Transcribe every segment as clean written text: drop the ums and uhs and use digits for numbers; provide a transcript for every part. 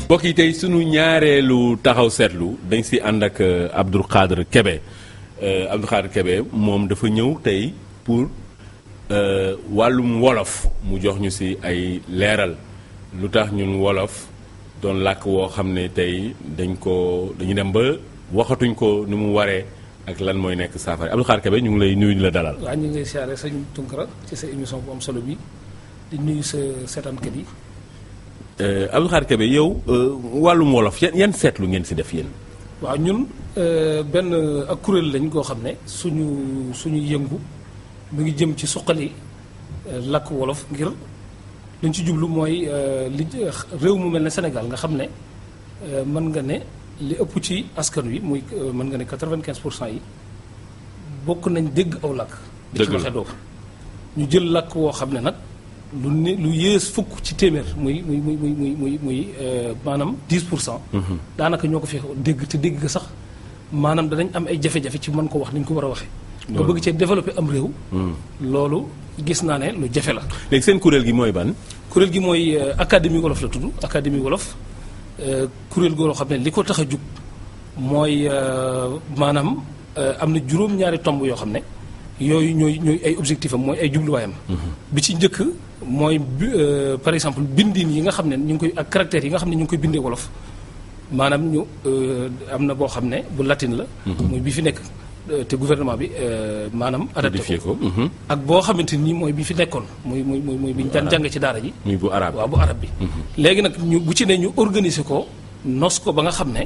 mbokk yi tey sunu ñaareelu taxaw seetlu dañ si ànd ak Abdou Khadre Kébé Abdou Khadre Kébé moom dafa ñëw tey pour wàllum wolof mu jox ñu si ay leeral lu tax ñun wolof doon làkk woo xam ne tey dañu dem ba waxatuñ ko ni mu waree ak lan mooy nekk saafara Abdou Khadre Kébé ñu ngi lay nuyu di la dalal. waaw ñu ngi lay siyaare sëñ Tunkara ci sa émission bu am solo bi di nuyu sa seetaankat yi. Abdou Khadre Kébé yow wàllum wolof yan seetlu ngeen si def yéen. waaw ñun benn ak kuréel lañ koo xam ne suñu yëngu mu ngi jëm ci suqali làkk wolof ngir luñ ci jublu mooy li réew mu mel ne Sénégal nga xam ne mën nga ne li ëpp ci askan wi muy mën nga ne 95% yi bokk nañ dégg aw làkk. di ci waxe doo ñu jël làkk woo xam ne nag. lu yées fukk ci téeméer muy maanaam 10%. daanaka ñoo ko fi dégg te dégg sax maanaam danañ am ay jafe-jafe ci mën ko wax ni ñu ko war a waxee. nga bëgg cee développer am réew. loolu gis naa ne lu jafe la. léegi seen kuréel gi mooy ban. kuréel gi mooy académie wolof la tudd académie wolof kuréel goo xam ne li ko tax a jug mooy maanaam am na juróom-ñaari tomb yoo xam ne. yooyu ñooy ay objectif am mooy ay jubluwaayam. bi ci njëkk mooy par exemple bindin yi nga xam ne ñu ngi koy ak caractères yi nga xam ne ñu ngi koy bindee wolof maanaam ñu am na boo xam ne bu latin la. mooy bi fi nekk te gouvernement bi maanaam. adapté ko ak boo xamante ni mooy bi fi nekkoon muy bi ñu daan jàng ci daara ji. muy bu arabe waaw bu arabe bi. léegi nag ñu bu ci ne ñu organiser ko nos ko ba nga xam ne.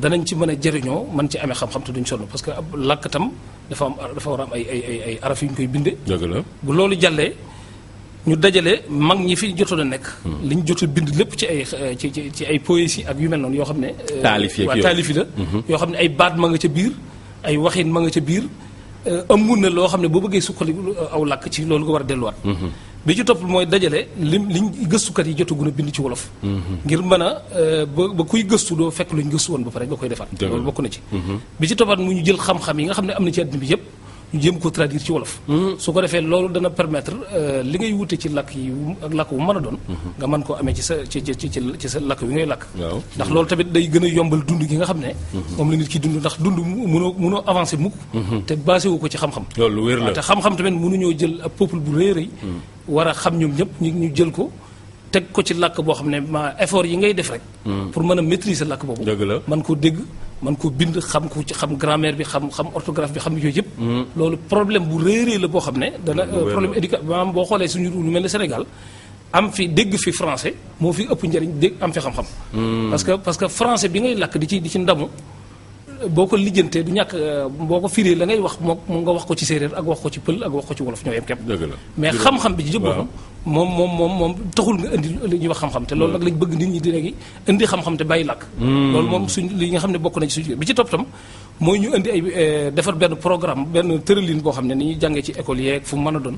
danañ ci mën a jëriñoo mën ci amee xam-xam te duñ sonn parce que ab làkk tam dafa war a am ay araf yu ñu koy bindee. dëgg la bu loolu jàllee ñu dajale mag ñi fi jotoon a nekk. li ñu jot a bind lépp ci ay ci ay poésie ak yu mel noonu yoo xam ne. taalif yeeg taalifi la. yoo xam ne ay baat ma nga ca biir ay waxin ma nga ca biir ëmb na loo xam ne boo bëggee suqali aw làkk ci loolu nga war a delluwaat. bi ci topp mooy dajale liñ gëstukat yi jotagun a bind ci wolof. ngir mën a ba kuy gëstu doo fekk luñ gëstu woon ba pare nga koy defaat. loolu bokk na ci. bi ci toppaat mu ñu jël xam-xam yi nga xam ne am na ci àddina bi yëpp ñu jéem ko traduire ci wolof. su ko defee loolu dana permettre li ngay wute ci làkk yi ak làkk bu mën a doon. nga mën koo amee ci sa làkk wi ngay làkk. ndax loolu tamit day gën a yombal dund gi nga xam ne. moom la nit ki dund ndax dund mënoo avancer mukk. te basé wu ko ci xam-xam. loolu wér la te xam-xam tamit mënuñoo jël ab peuple bu rëy rëy war a xam ñoom ñëpp ñu jël ko teg ko ci làkk boo xam ne ma effort yi ngay def rek. pour mën a maîtriser làkk boobu. dëgg la man koo dégg man koo bind xam ko ci xam grammaire bi xam orthographe bi xam yooyu yëpp. loolu problème bu réeree la boo xam ne. dana problème éducation maanaam boo xoolee suñu lu mel ne Sénégal am fi dégg fi français moo fi ëpp njëriñ dégg am fi xam-xam. parce que français bi ngay làkk di ci ndamu. boo ko lijjantee du ñàkk boo ko firee la ngay wax moom nga wax ko ci séeréer ak wax ko ci pël ak wax ko ci wolof ñoo yem képp. dëgg la mais xam-xam bi ci jëpp moom taxul nga indi li ñuy wax xam-xam te loolu nag lañ bëgg nit ñi di léegi indi xam-xam te bàyyi làkk. loolu moom suñ li nga xam ne bokk nañ ci suñu bi ci topp tam mooy ñu indi ay defar benn programme benn tëralin boo xam ne ni ñuy jàngee ci école yeeg fu mu mën a doon.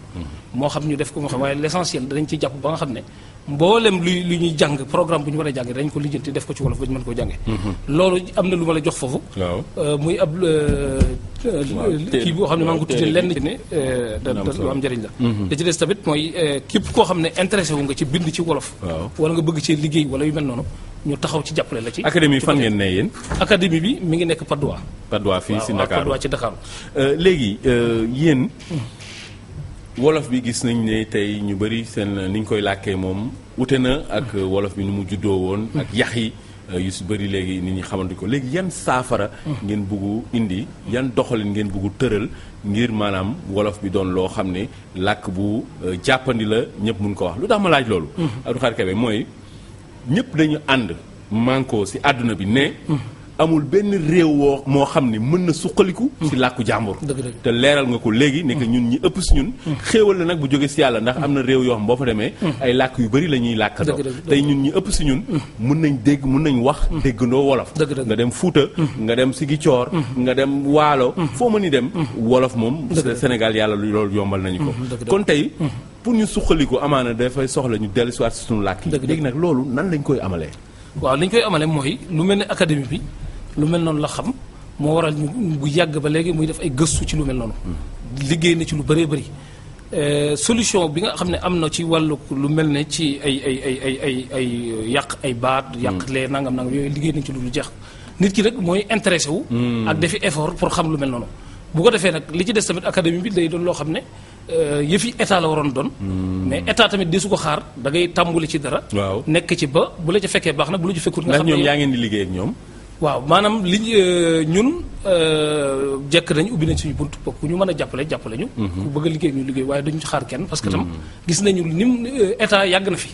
moo xam ñu def ko moo xam waaye l'essentiel danañ ci jàpp ba nga xam ne mboolem lu ñuy jàng programme bu ñu war a jàng dañ ko lijjanti def ko ci wolof ba ñu mën koo jàngee. loolu am na lu ma la jox foofu. muy ab kii boo xam ne maa ngi ko tuddee lenn ne lu am njëriñ la. da ci des tamit mooy képp koo xam ne intéressé wu nga ci bind ci wolof. wala nga bëgg cee liggéey wala yu mel noonu ñu taxaw ci jàppale la ci. académie fan ngeen ne yéen. académie bi mi ngi nekk Patte d'Oie. Patte d'Oie fii si Ndakaaru Patte d'Oie ci Dakar. léegi yéen. wolof bi gis nañ ne tey ñu bëri seen ni ñu koy làkkee moom ute na ak wolof bi ni mu juddoo woon ak yax yi yu si bëri léegi nit ñi xamante ko léegi yan saafara ngeen buggu indi yan doxalin ngeen buggu tëral ngir maanaam wolof bi doon loo xam ne làkk bu jàppandi la ñëpp mun ko wax lu tax ma laaj loolu Abdou Khadre Kébé mooy ñëpp dañu ànd manko si àdduna bi ne amul benn réew woo moo xam ne mën na suqaliku ci làkku jàmbur te leeral nga ko léegi ne que ñun ñi ëpp si ñun xéewal la nag bu jóge si yàlla ndax am na réew yoo xam boo fa demee ay làkk yu bëri la ñuy làkkandoo tey ñun ñi ëpp si ñun mën nañ dégg mën nañ wax déggandoo wolof nga dem Fuuta nga dem Sigicoor nga dem Waalo foo mën ni dem wolof moom Sénégal yàlla loolu yombal nañu ko kon tey pour ñu suqaliku amaana dafay soxla ñu dellu si waat si suñu làkk yi léegi nag loolu nan lañ koy amalee waaw li ñu koy amalee mooy lu mel ne académie bi lu mel noonu la xam moo waral ñu bu yàgg ba léegi muy def ay gëstu ci lu mel noonu liggéey na ci lu bëree bëri solution bi nga xam ne am na ci wàllu lu mel ne ci ay yàq ay baat. yàq lee nangam yooyu liggéey nañ ci lu jeex. nit ki rek mooy intéressé wu. ak defi effort pour xam lu mel noonu. bu ko defee nag li ci des tamit académie bi day doon loo xam ne yëfi état la waroon doon. mais état tamit di su ko xaar da ngay tàmbuli ci dara. waaw nekk ci ba bu la ca fekkee baax na bu la ci fekkut. nga xam ne ñoom yaa ngeen di liggéey ak ñoom. waaw maanaam li ñun jekk nañ ubbi nañ suñu bunt bopp ku ñu mën a jàppale ñu. ku bëgg a liggéey ñu liggéey waaye duñu ci xaar kenn. parce que tam gis nañu nim état yàgg na fi.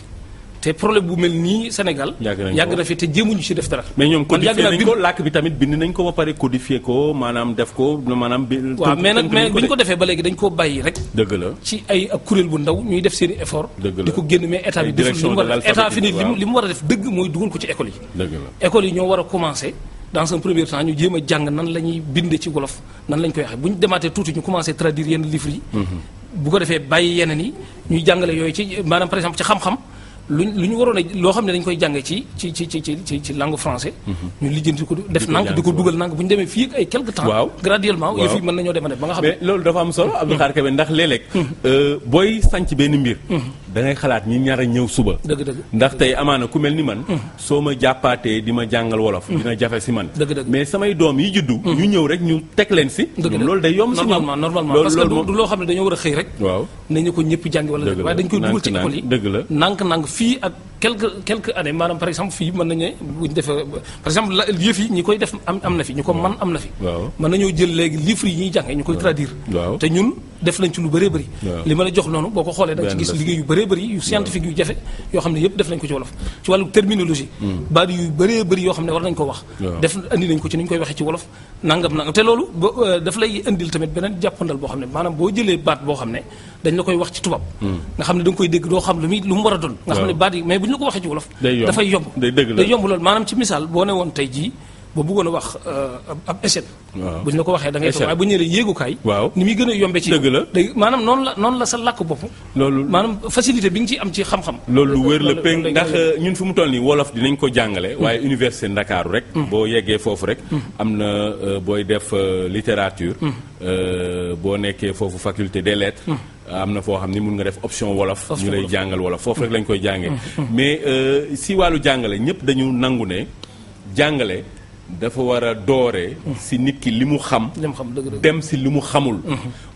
te problème bu mel nii Sénégal. yàgg na fi te jéemuñu ci def dara. mais ñoom codifié nañ ko làkk bi tamit bind nañ ko ba pare codifié ko maanaam def ko maanaam. waaw mais bu ñu ko defee ba léegi dañ koo bàyyi rek. dëgg la ci ay ak kuréel bu ndaw ñuy def seen i effort. di ko génn mais état bi deful li mu war a def état fi ni li mu war a def dëgg mooy dugal ko ci école yi. dëgg la école yi ñoo war a commencé dans un premier temps ñu jéem a jàng nan la ñuy binde ci wolof nan lañ koy waxee bu ñu demaatee tuuti ñu commencé traduire yenn livres yi. bu ko defee bàyyi yeneen yi ñuy jàngale yooyu ci maanaam par exemple ci xam-xam lu ñu waroon a loo xam ne dañ koy jàngee ci langue français. ñu lijjanti ko def nank di ko dugal nank bu ñu demee fii ak ay quelque temps. waaw graduellement yëf yi mën nañoo dem a def ba nga xam ne. mais loolu dafa am solo Abdou Khadre Kébé ndax léeg-léeg. booy sanc benn mbir. da ngay xalaat ñi ñaar a ñëw suba. dëgg ndax tey amaana ku mel ni man. soo ma jàppaatee di ma jàngal wolof. dina jafe si man. dëgg mais samay doom yi juddu. ñu ñëw rek ñu teg leen si. ñoom loolu day yomb si ñoom normalement parce que du loo xam ne dañoo war a xëy rek. waaw nañu ko ñëpp jàngi wala waaye dañ koy dugal ci école yi. dëgg la nank fii ak quelques années maanaam par exemple fii mën nañu ne bu ñu defee par exemple yëf yi ñi koy def am na fi ñu ko man am na fi. mën nañoo jël léegi livres yi ñuy jàngee ñu koy traduire. te ñun def nañ ci lu bëree bëri. li ma la jox noonu boo ko xoolee da nga ci gis liggéey yu bëree bëri yu scientifique yu jafe yoo xam ne yëpp def nañ ko ci wolof ci wàllu terminologie. baat yu bëree bëri yoo xam ne war nañ ko wax. def andi nañ ko ci ni ñu koy waxee ci wolof nangam te loolu daf lay indil tamit beneen jàppandal boo xam ne maanaam boo jëlee baat boo xam ne dañ la koy wax ci tubaab nga xam ne da nga koy dégg doo xam lu mu war a doon nga xam ne baat yi mais bu ñu la ko waxee ci wolof dafay yomb day yomb loolu maanaam ci misaal boo ne woon tey jii boo bëggoon a wax ab échelle bu ñu la ko waxee da ngay toog waaye bu ñu nee yéegukaay ni muy gën a yombe ci day maanaam noonu la sa làkk bopp loolu maanaam facilité bi nga ci am ci xam-xam loolu lu wér la péng ndax ñun fi mu toll nii wolof dinañ ko jàngale waaye université Ndakaaru rek boo yeggee foofu rek am na booy def littérature boo nekkee foofu faculté des lettres am na foo xam ni mun nga def option wolof ñu lay jàngal wolof foofu rek lañ koy jàngee mais si wàllu jàngale ñëpp dañu nangu ne jàngale dafa war a dooree si nit ki li mu xam dem si li mu xamul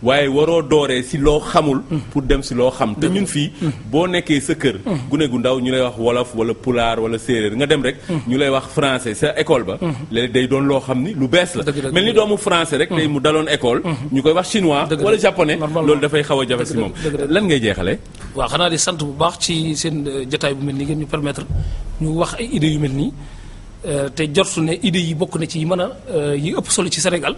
waaye waroo dooree si loo xamul pour dem si loo xam te ñun fii boo nekkee sa kër gune gu ndaw ñu lay wax wolof wala pulaar wala séeréer nga dem rek ñu lay wax français sa école ba léegi day doon loo xam ni lu bees la mel ni doomu français rek tey mu daloon école ñu koy wax chinois wala japonais loolu dafay xaw a jafe si moom lan ngay jeexale waaw xanaa di sant bu baax ci seen jotaay bu mel nii ngeen ñu permettre ñu wax ay idées yu mel nii te jortu ne idées yi bokk na ci yi mën a yi ëpp solo ci Sénégal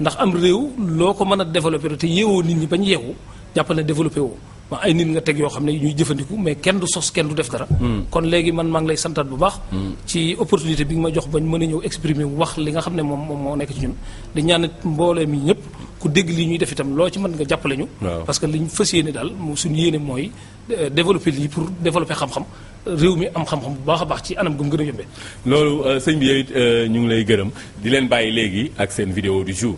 ndax am réew loo ko mën a développé te yeewoo nit ñi bañ yeewu jàppal ne développé woo ma ay nit nga teg yoo xam ne ñuy jëfandiku mais kenn du sos kenn du def dara kon léegi man maa ngi lay santaat bu baax ci opportunité bi nga ma jox bañ mën a ñëw exprimer wax li nga xam ne moom moo nekk ci ñun di ñaan mboolee mi ñëpp ku dégg lii ñuy def itam loo ci mën nga jàppale ñu parce que liñ fas yéene daal suñu yéene mooy développer lii pour développer xam-xam réew mi am xam-xam bu baax a baax ci anam gu mu gën a yombee loolu sëñ bi yow it ñu ngi lay gërëm di leen bàyyi léegi ak seen vidéo du jour